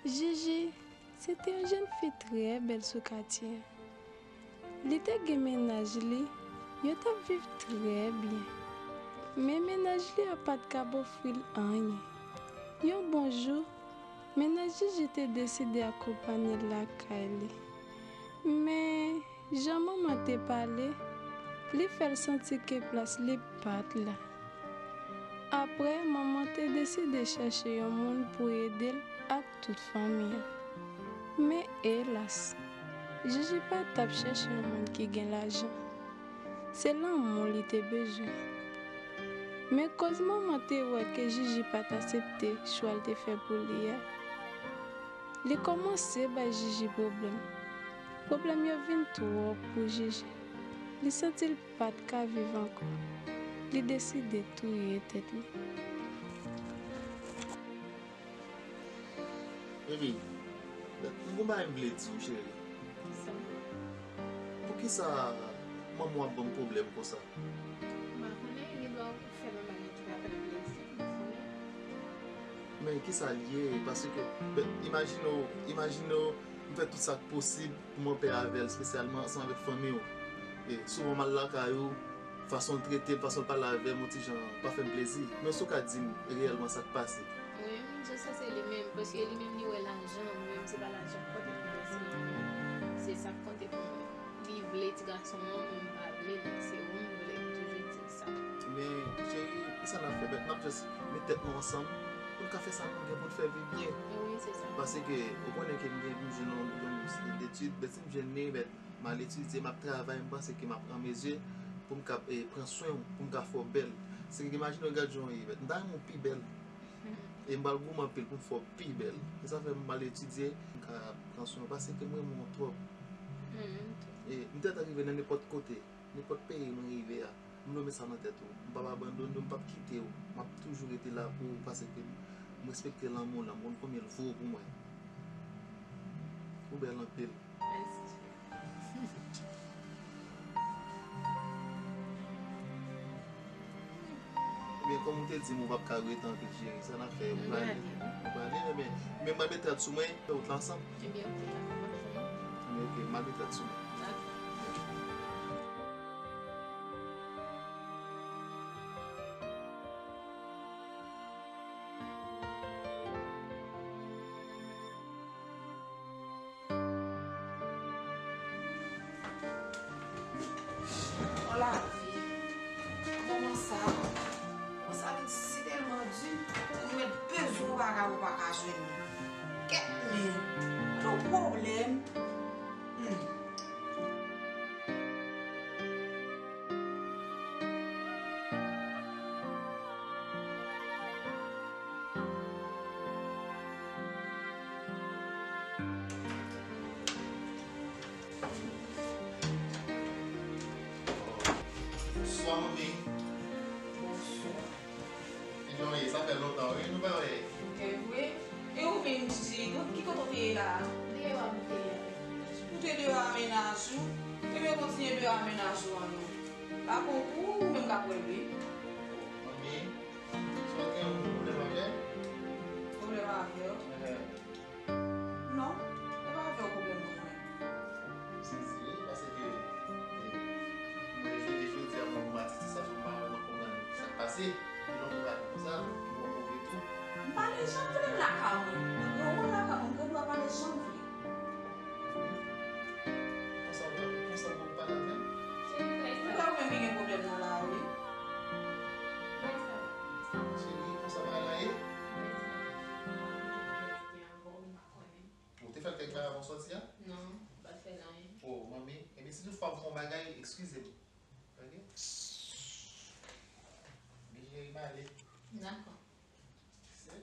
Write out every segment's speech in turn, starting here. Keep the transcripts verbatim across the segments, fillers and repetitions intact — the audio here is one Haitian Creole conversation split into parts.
Jiji, se te yon jèn fi trè bèl sou katye a. Li te gen mennaj li, yo t ap viv trè byen. Men mennaj li a pa t kab ofri l anyen. Yon bon jou, mennaj Jiji te deside akonpanye l lakay li. Men, jan manman te pale, li fè l santi ke plas li pa t la. Apre, manman te deside chèche yon moun pou ede l ak tout fanmi an. Men elas, Jiji pa t ap chèche yon moun ki gen lajan. Se lanmou li te bezwen. Men koz manman te wè ke Jiji pa t aksepte chwa l te fè pou li a, li kòmanse bay Jiji pwoblèm. Pwoblèm yo vin twòp pou Jiji. Li santi l pa t ka viv ankò. Li deside touye tèt li. Baby, m gon bagay m vle di w, cheri. Kisa? Poukisa manman w ap ban m pwoblèm konsa? M pa konnen, li dwe fè manman li ki pa fè l plezi, m pa konnen. Men kisa l ye? Paske, ben, imajine w, imajine w, m fè tout sa k posib pou m anpè avè l, espesyalman ansanm avèk fanmi w. E souvan m al lakay ou, fason l trete m, fason l pale avè m, yon ti jan pa fè m plezi. Men èske w ka di m reyèlman sa k pase? Wi, m jis se li menm, paske li menm li wè lajan, mwen menm se pa lajan k konte pou mwen, se li menm, se sa k konte pou mwen. Li vle ti gason an, mwen m pa vle l, se ou m vle, m toujou di l sa. Men, cheri, kisa n ap fè? Bèt, n ap jis met tèt nou ansanm pou n ka fè sa nou gen pou n fè vi byen. Wi, se sa. Paske, ou konnen ke m gen pou m jwenn yon, yon bous detid, bèt, si m jwenn li, bèt, m al etidye, m ap travay, m panse ke m ap an mezi pou m ka, eh, pran swen w, pou m ka fè w bèl. Se ke imajine w gad jan w ye, bèt, m ta renmen w pi bèl. E m pral goumen anpil pou m fè w pi bèl. E sa fè m al etidye, m ka pran swen w, paske m renmen w twòp. Mm, m tou. E m te ta rive nan nenpòt kote, nenpòt peyi mwen rive a, m nonmen sa nan tèt ou. M p ap abandone w, m p ap kite w. M ap toujou rete la pou ou, paske m respekte lanmou w lan, m konn konbyen l vo pou mwen. Ou bèl anpil. Mèsi. Ebyen, kòm ou te di m ou p ap ka rete anpil, cheri, sa n ap fè? Ou prale? Ou prale? Ebyen, men m al met rad sou mwen, fè wout la ansanm. Ebyen, oke, dakò, m ap fè. Ebyen, oke, m al met rad sou mwen. Dakò. An lavi, moman sa, moman sa vin sitèlman di, ou mèt bezwen ou pa ka, ou pa ka jwenn li. Kèt men, gwo pwoblèm. Hmm. Bonswa, manmi. Bonswa. Kijan w ye? Sa fè lontan, wi, nou pa wè. Gen vre. E ou menm, Jiji, ki kote w te ye la a? Deyò a m te ye. Ou te deyò a mennaj ou? Ebyen, kontinye deyò a mennaj ou an non. Lakou pou ou menm k ap wè l, wi. Manmi, sa w gen yon pwoblèm avè l? Pwoblèm avè w? Ehè. Non, e pa avè w pwoblèm mwen, mwen. M sezi wi, paske, e, mwen jodi, jodi a, mwen, mwen atitid sa, m pa vrèman konprann sa k pase. Ki lontan w pa konsa, ou konprann tou. M pa gen janm vle lakay mwen. Mwen gen yon moun lakay mwen, m gen dwa pale jan m vle. Konsa, konsa, ou pale avè m? Cheri, bay sa. Ou pa wè m gen pwoblèm nan la, wi. Bay sa. Cheri, konsa bagay la ye? Bay sa. Ou te fè l kèk bagay avan w sòti a? Non, m pa t fè l anyen. O, manmi, ebyen si toutfwa m fè yon bagay, eskize m. Oke? Byen jere m ale. Dakò. Se?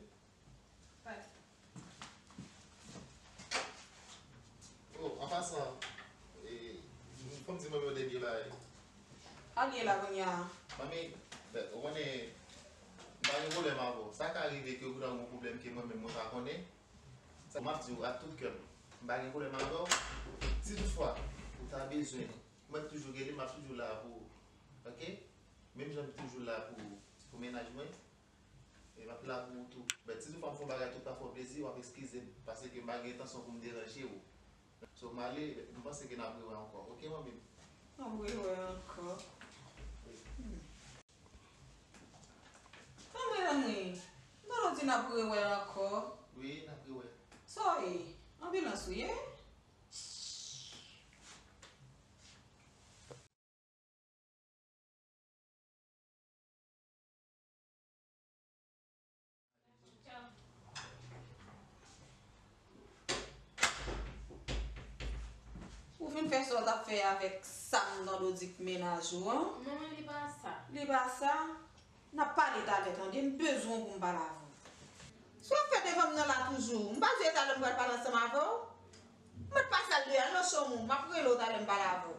Pa t. O, an pasan, e, fò m di manmi yon dènye bagay. Sa l ye la kounye a? Manmi, ou konnen, m pa gen pwoblèm avè w. Sa ka rive ke ou ta gen yon pwoblèm ke mwen menm mwen pa konnen. Sa, m ap di w ak tout kè m, m pa gen pwoblèm avè w. Si toutfwa ou ta bezwen, mwen toujou rele, m ap toujou la pou ou. Oke? Menm jan m toujou la pou, pou mennaj mwen. E m ap la pou ou tou. But si toutfwa m fè yon bagay tout pa fè w plezi, w ap eskize m, paske m pa gen entansyon pou m deranje w. So, m ale, m panse ke n ap rewè ankò. Oke, manmi m? N ap rewè ankò. Wi. Hmm. Anmwe, anmwe. Dolo di n ap rewè ankò. Wi, n ap rewè. Sa w ye? Anbilans ou ye? Ou vin fè sa w t ap fè avèk Sam nan Dodik mennaj ou an? Non, li pa sa. Li pa sa? N ap pale talè, tande, m bezwen w pou m pale avè w. Sa w ap fè devan m nan la toujou? M pa di e talè m pral pale ansanm avè w? M mèt pase al deyò, al nan chanm ou, m ap rele w talè m pale avè w.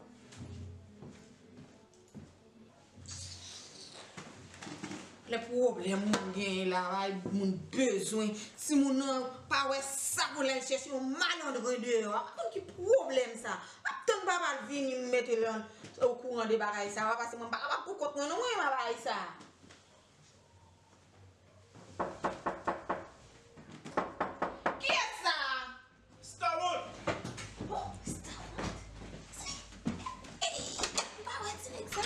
Lè pwoblèm moun genyen la, ay moun bezwen, timoun nan pa wè sa pou l al chèche yon malandren deyò a. Pa konn ki pwoblèm sa. M ap tann papa l vini, m mete l an- okouran de bagay sa, paske mwen m pa kapab pou kont mwen non, mwen, bagay sa. Kiyès sa? Starwood! Oh, Starwood! Se, ey, ou pa wè ti nèg sa?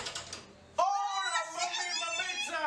Oh, la manmi, manmi sa!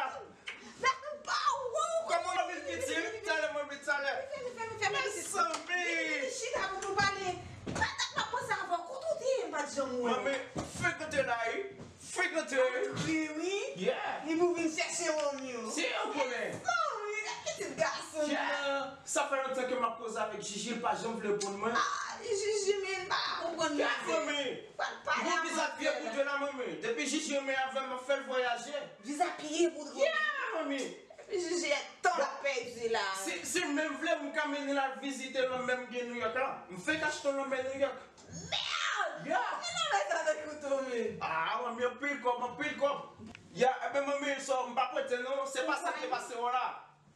Sa m pa wè w! Kòman manmi piti? Talè, manmi, talè. Fèmen, fèmen, fèmen, fèmen. Mezanmi! Vini, vini, chita pou nou pale. Sa dat m ap panse avè w. Kote w te ye, m pa t janm wè w? Manmi, frekante la, wi. Frekante, wi. Wi, wi. Yeah. Li pou vin chèche manmi w. Se yon konnen. Oh, wi, gad pitit gason nan. Yeah. Sa fè lontan ke m ap koze avèk Jiji, li pa janm vle reponn mwen. Ah, Jiji, men m pa konprann. Gad, manmi. Pral pale avè l. Mwen viza pye pou de la, manmi. Depi Jiji renmen avè m, m ap fè l vwayaje. Viza pye pou de. Yeah, manmi. Epi Jiji, e tan l ap pèdi la. Si, si l menm vle, m ka mennen l al vizite lanmè m gen Nouyòk la. M fenk achte yon lanmè Nouyòk. Mèd! Yeah. Ki lanmè sa tankou tonbe? Ah, manmi, anpil kòb, anpil kòb. Ya, ebyen, manmi, so, m pa prete non, se pa sa k te pase w la.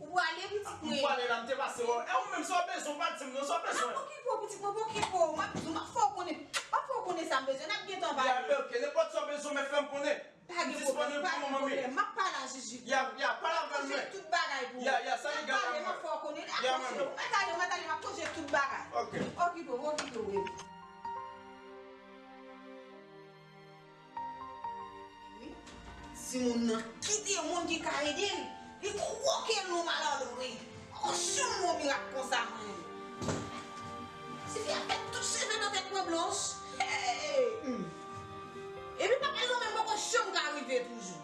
Ou prale, pitit mwen? M prale la, m te pase w. E ou menm, sa w bezwen, w pa di m non, sa w bezwen? M ap okipe w, pitit mwen, m ap okipe w. M ap di w, m ap fè w konnen, m ap fè w konnen sa m bezwen, n ap gentan pale. Ya, ebyen, oke, nenpòt sa w bezwen, men fè m konnen. Pa gen pwoblèm, pa gen pwoblèm. M ap pale a Jiji pou ou. Ya, ya, pale avè l, men. M ap ranje tout bagay pou ou. Ya, ya, sa li gen la, m ap fè w konnen. Ya, manmi. Mwen t ale, mwen t ale, m ap ranje tout bagay. Oke. Okipe w, okipe w, baby. Wi. Timoun nan kite moun ki ka ede l. Li twoke l nan malandren. Poko janm wè yon mirak konsa, mwen. Tifi a fè tout cheve nan tèt mwen blanch. Hey! Hmm. Epi papa l nan menm poko janm ka rive toujou.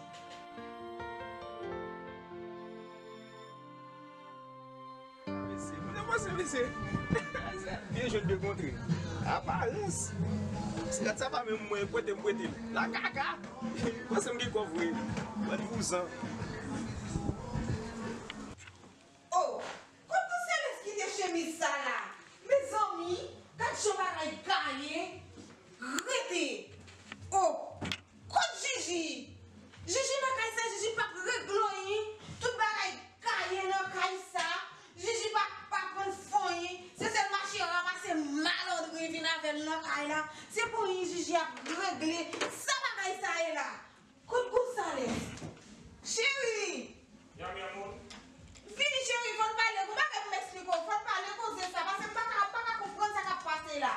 Mesye, mwen te panse mesye byen jwenn de kontre. Aparans. Sigarèt sa pa menm mwen prete, m prete l. La kaka. Panse m gen kòb vre. Bann vouzan. Oh, kot pou Selès kite chemiz sa la? Mezanmi, gad jan bagay gaye. Rete. Oh, kot Jiji? Jiji nan kay sa, Jiji p ap regle anyen. Tout bagay gaye nan kay sa. Jiji pa, pa konn fè anyen. Se sèl mache ranmase malandren vin avè l nan kay la. Se pou anyen Jiji ap regle. Sa bagay sa ye la? Kot Gonzales? Cheri! Ya, mi amor. Vini, cheri, fò n pale. Gon bagay pou m eksplike w. Fò n pale koze sa, paske m pa ka, m pa ka konprann sa k ap pase la.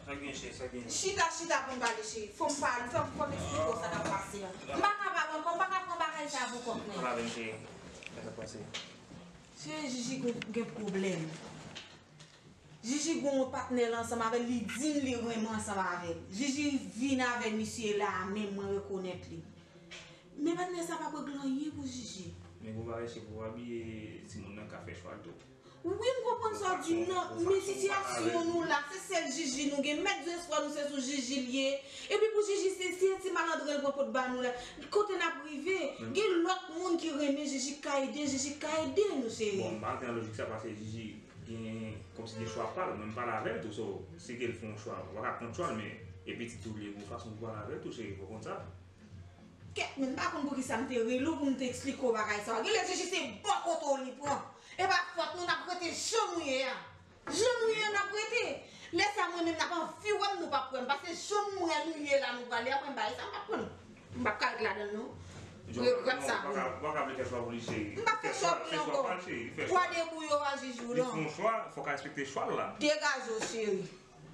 Sa gen, cheri, sa gen. Chita, chita pou n pale, cheri. Fò m pale, fò, fò m eksplike w sa k ap pase a. M pa kapab ankò, m pa ka pran bagay sa pou kont mwen. Pale avè m, cheri. Sa k ap pase? Cheri, Jiji gen, gen pwoblèm. Jiji gen yon patnè l ansanm avè l, li di m li renmen ansanm avè l. Jiji vin avè misye la a menm, mwen rekonèt li. Men patnè sa p ap regle anyen pou Jiji. Men gon bagay, se pou w abiye timoun nan ka fè chwa l tou. Wi, m konprann sa w di m nan, men sitiyasyon nou la, se sèl Jiji nou gen. Mèt di espwa nou se sou Jiji l ye. Epi pou Jiji, se, se ti malandren l pran pot ba nou la. Kote n ap rive? Gen lòt moun ki renmen Jiji k ka ede, Jiji k ka ede nou, cheri. Bon, m pa antre nan lojik sa, paske Jiji gen, kòmsi gen chwa pa l, mwen m pale avè l tou, so, si ke l fè yon chwa, ou pa ka kont chwa l, men e pitit ou li ye, gon fason pou pale avè l tou, cheri, fò w konn sa. Kèt, men m pa konn poukisa m te rele w pou m te eksplike w bagay sa. Genlè Jiji se bò kote w li pran. E pa fòt nou, n ap rete jan nou ye a. Jan nou ye a, n ap rete. Lè sa, mwen menm, n ap anvi wè m, nou p ap wè m. Paske jan m wè nou ye la, nou prale, apre m bay sa, m p ap pran. M p ap ka ret ladan l, non. Regrèt sa pou ou. Ou pa ka vle fè chwa pou li, cheri. M pa fè chwa pou li ankò. Fè chwa pa l, cheri. Li fè chwa. Twa debout yo a Jiji w non. Li fè yon chwa, fò w ka respekte chwa l la. Degaje w, cheri.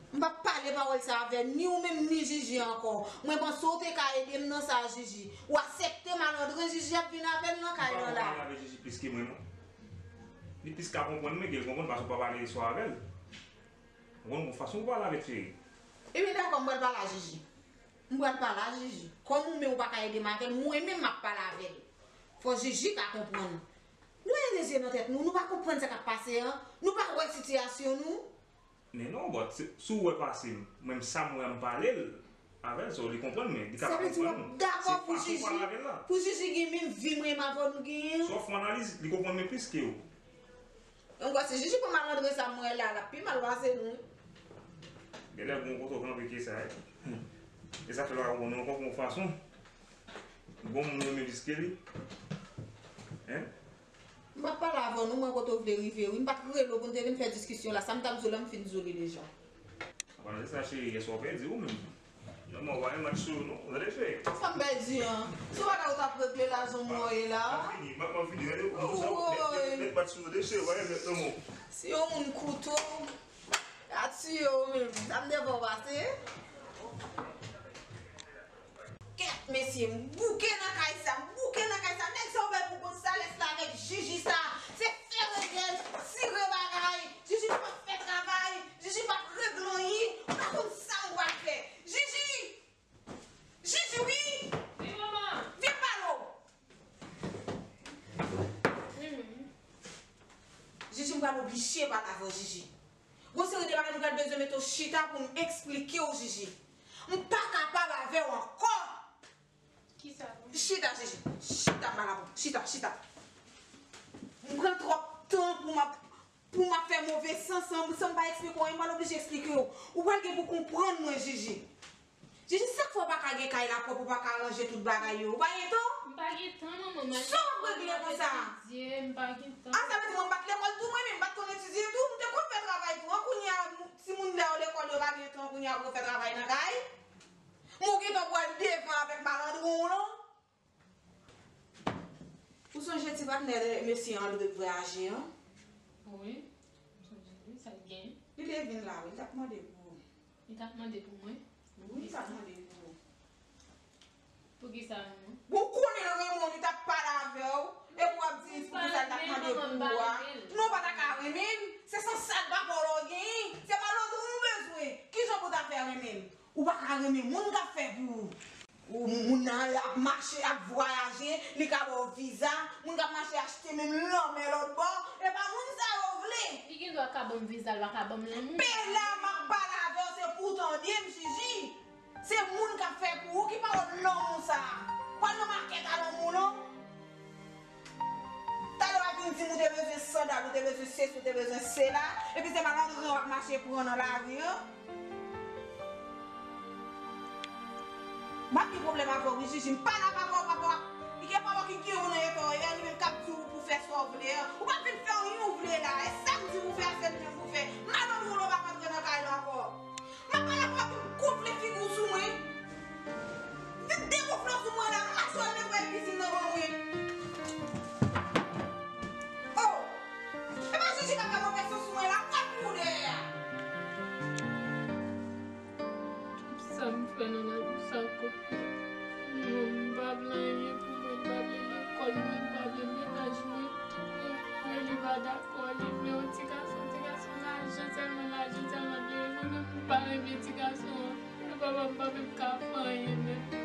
M p ap pale pawòl sa avè ni ou menm ni Jiji ankò. Mwen panse w te ka ede m nan sa, Jiji. Ou aksepte malandren Jiji ap vin avè l nan kay lan la. Ou pa konprann avè Jiji plis ke mwen, non. Li plis ka konprann mwen ke l konprann paske w pa pale swa avè l. Ou konn gon fason pou pale avèk cheri. Ebyen dakò, m pral pale a Jiji. M pral pale a Jiji. Kòm ou menm ou pa ka ede m avè l, mwen menm m ap pale avè l. Fò Jiji ka konprann. Nou enleje nan tèt nou, nou pa konprann sa k ap pase an, nou pa wè sitiyasyon nou. Men non, but, si, si w wè pase m, mwen menm sa m wè a m pale l avè l, so li konprann mwen, li ka pa konprann ou. Sa vle di w ap dakò pou Jiji, pou Jiji gen menm vi mwen menm avè w nou genyen an? Sòf w analiz, li konprann mwen plis ke w. Mwen kwè si Jiji pran malandren sa mwen la, l ap pi mal pase nou. Genlè gon kote w kanpe ke sa, wi. E sa fè l pa konprann nou ankò gon fason. Bon moun renmen plis ke li. Hein? M p ap pale avè w non, mwen kote w vle rive wi. M pa t rele w pou n te vin fè diskisyon la. Sa m t ap di w la, m fin di w li deja. Apa se sa cheri, yè swa w pèdi ou menm. Non, mwen, w pa gen match sou ou non, w tande cheri. Sa m pèdi an? Se pa la ou t ap regle la, jan mwen ye la. M ap vini, m ap, m ap vini, tande, ou sa, ou met, met, met match sou ou, tande cheri, w pa gen met non, mwen. Si yon moun koute w, y a tiye w menm. Sa m devan w pase. Kèt, mesye, m bouke nan kay sa, m bouke nan kay sa. Nèg sa ouvè pou kont sa, lès la avèk Jiji sa. Se fè regèt, sire bagay. Jiji p ap fè travay, Jiji p ap regle anyen. M pa konn sa m pral fè. Jiji! Jiji, wi! Wi, manman! Vin pale w! Wi, manman. Jiji, m pral oblije pale avè w, Jiji. Gon seri de bagay m pral bezwen mete w chita pou m eksplike w, Jiji. M pa kapab avè w ankò. Kisa? Chita, Jiji. Chita, m pral avè w. Chita, chita. M pran twòp tan pou m ap, pou m ap fè move sans san, san m pa eksplike w anyen, m pral oblije eksplike w. Ou pral gen pou konprann mwen, Jiji. Jiji, sa k fè w pa ka gen kay la pwòp, ou pa ka ranje tout bagay yo? Ou pa gen tan? M pa gen tan, manman, m al lekòl, m ap etidye, m pa gen tan. Sa w ap regle konsa? A, sa vle di mwen m pa t lekòl tou, mwen menm m pa t konn etidye tou, m te konn fè travay tou. An kounye a, timoun lè yo lekòl yo pa gen tan, kounye a pou yo fè travay nan kay? Men w gentan pral devan avèk malandren w lan. Ou sonje ti patnè mesye Andre k vwayaje an? Wi, m sonje wi, sa l gen? Li te vin la wi, li t ap mande pou ou. Li t ap mande pou mwen? Wi, li t ap mande pou ou. Poukisa non? Bon, ou konnen l renmen w, li t ap pale avè w, epi w ap di poukisa li t ap mande pou ou a. Non, w pa ta ka renmen l. Se san sal papa w la w genyen. Se malandren w bezwen. Kijan pou w ta fè renmen l? Ou pa ka renmen moun k ap fè pou ou. Ou moun nan ap mache, ap vwayaje, li ka ba w viza, moun k ap mache achte menm lanmè lòt bò, e pa moun sa yo vle. Li gen dwa ka ban m viza, l pa ka ban m lanmou. Pela m ap pale avè w, se pou w tande m, Jiji. Se moun k ap fè pou ou, ki pawòl lanmou sa a? Pral nan makèt a lanmou non. Talè w ap vin di m ou te bezwen sandal, ou te bezwen sesi, ou te bezwen sela, epi se malandren w ap mache pran nan lari an. M ap gen pwoblèm avè w wi, Jiji, m pa la papa w, papa w ap, li gen papa w ki gen w nan eta w ye a, li menm k ap di w pou fè sa w vle an. Ou p ap vin fè anyen w vle la, e sa m di pou fè a, se li menm pou fè. Malandren w lan w p ap antre nan kay la ankò. M ap pale avè w epi m gonfle figi w sou mwen. Vin degonfle w sou mwen la, m mache al netwaye kizin nan ban mwen. Oh! E pa Jiji k ap fè move son sou mwen la, m pral pou ou dèyè a. Sa m fè nan lavi sa, kot mwen, m pa vle anyen pou mwen, m pa vle lekòl mwen, m pa vle mennaj mwen. Men li pa dakò, li vle yon ti gason, ti gason lajan sèlman, lajan sèlman li vle. Mwen menm, m pa renmen ti gason an. Mwen papa m pa menm ka fè anyen menm.